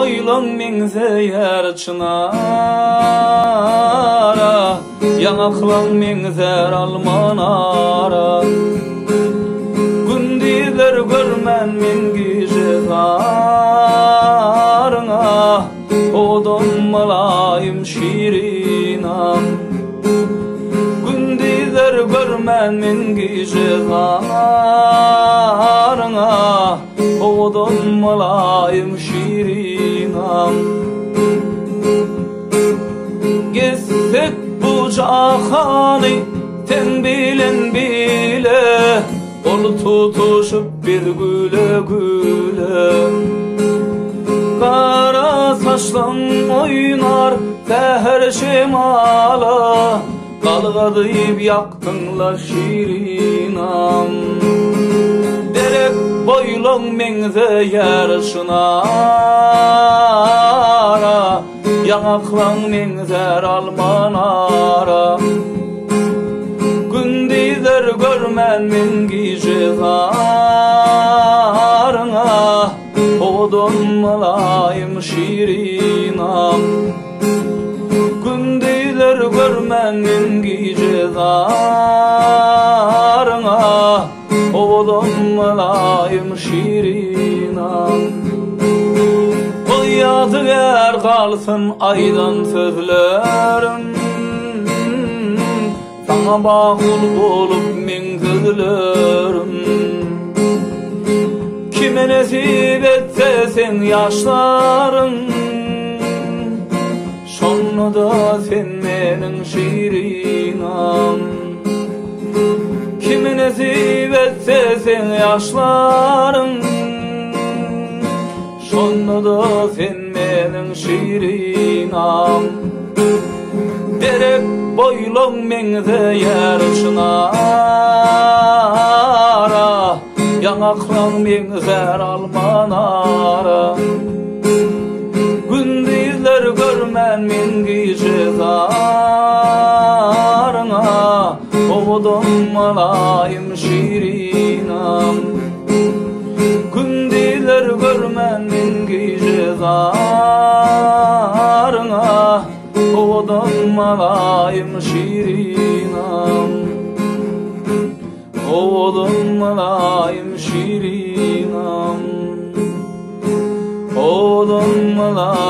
boýlaň meňzeýär çynara, Ýaňaklaň meňzär alma-nara. Gündizler görmän men gije zaryňa, Owadan mylaýym şirinam. Gündizler görmän men gije zaryňa, Owadan mylaýym şirinam. Gezsek bu jahany sen bilen bile, Gol tutuşyp biz güle-güle. Gara saçlaň oýnar säher şemala, Galgadyp ýakdyň-la şirinam. Derek boýlaň meňzeýär çynara, Ýaňaklaň meňzär alma-nara. Gündizler görmän men gije zaryňa, Owadan mylaýym şirinam. Gündizler görmän men gije zaryňa, Owadan mylaýym şirinam. Goý ýadygär galsyn aýdan sözlerim, Saňa bagly bolup meň sözlerim. Kime nesip etse seň ýaşlaryň, Şonda-da sen meniň şirinam. Kime nesip etse seň ýaşlaryň, Şonda-da sen meniň şirinam. Derek boýlaň meňzeýär çynara, Ýaňaklaň meňzär alma-nara. Gündizler görmän men gije zaryňa, Owadan mylaýym şirinam. Gündizler görmän men gije zaryňa, Owadan mylaýym şirinam. Owadan mylaýym şirinam. Owadan mylaýym.